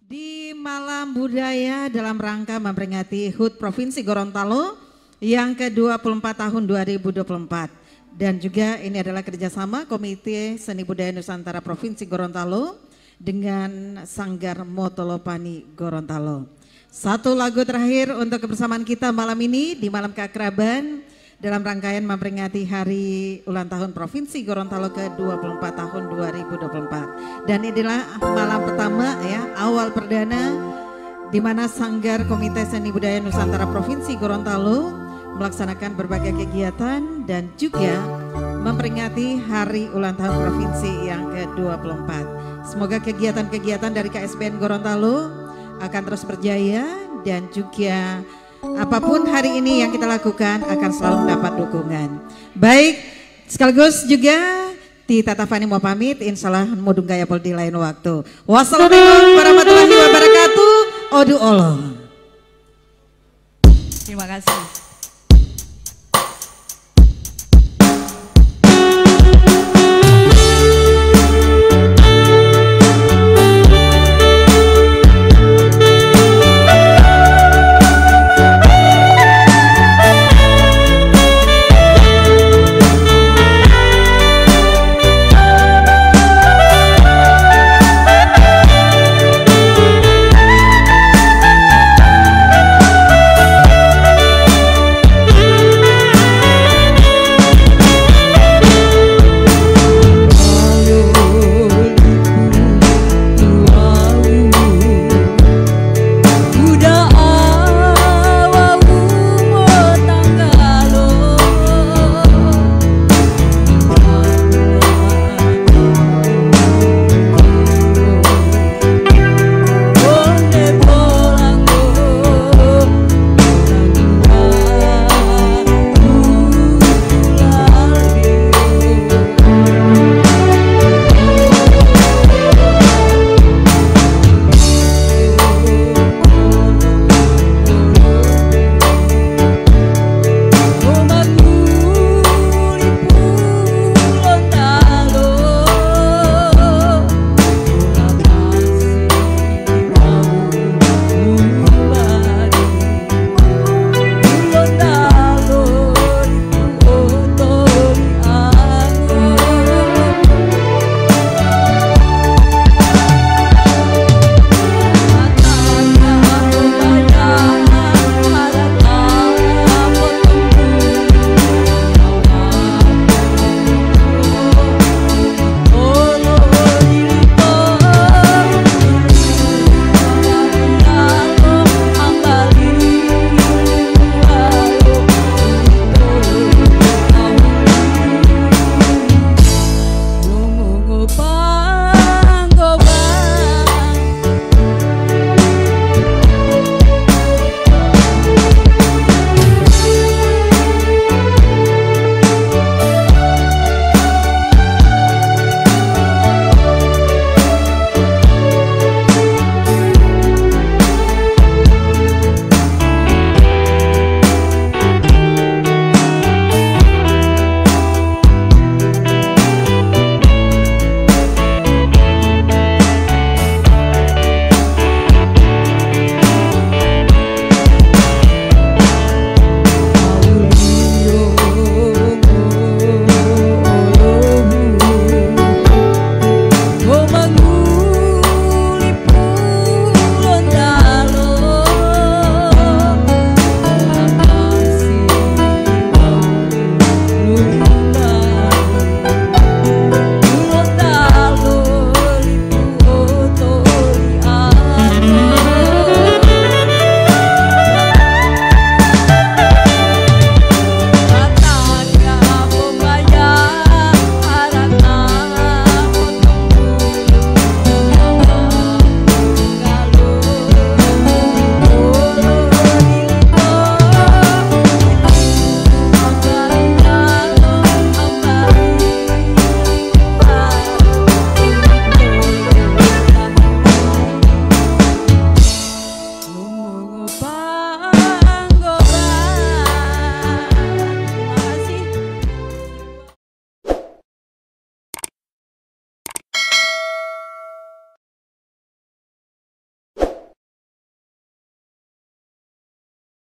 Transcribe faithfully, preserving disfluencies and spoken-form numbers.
Di Malam Budaya dalam rangka memperingati hut Provinsi Gorontalo yang kedua puluh empat tahun dua ribu dua puluh empat. Dan juga ini adalah kerjasama Komite Seni Budaya Nusantara Provinsi Gorontalo dengan Sanggar Motolopani Gorontalo. Satu lagu terakhir untuk kebersamaan kita malam ini di Malam Keakraban dalam rangkaian memperingati hari ulang tahun Provinsi Gorontalo ke dua puluh empat tahun dua ribu dua puluh empat. Dan inilah malam pertama, ya, awal perdana di mana Sanggar Komite Seni Budaya Nusantara Provinsi Gorontalo melaksanakan berbagai kegiatan dan juga memperingati hari ulang tahun provinsi yang ke dua puluh empat. Semoga kegiatan-kegiatan dari K S B N Gorontalo akan terus berjaya dan juga apapun hari ini yang kita lakukan akan selalu mendapat dukungan. Baik, sekaligus juga Ti Tata Fani mau pamit, insya Allah mudunggaya pol di lain waktu. Wassalamualaikum warahmatullahi wabarakatuh. Odu olo. Terima kasih.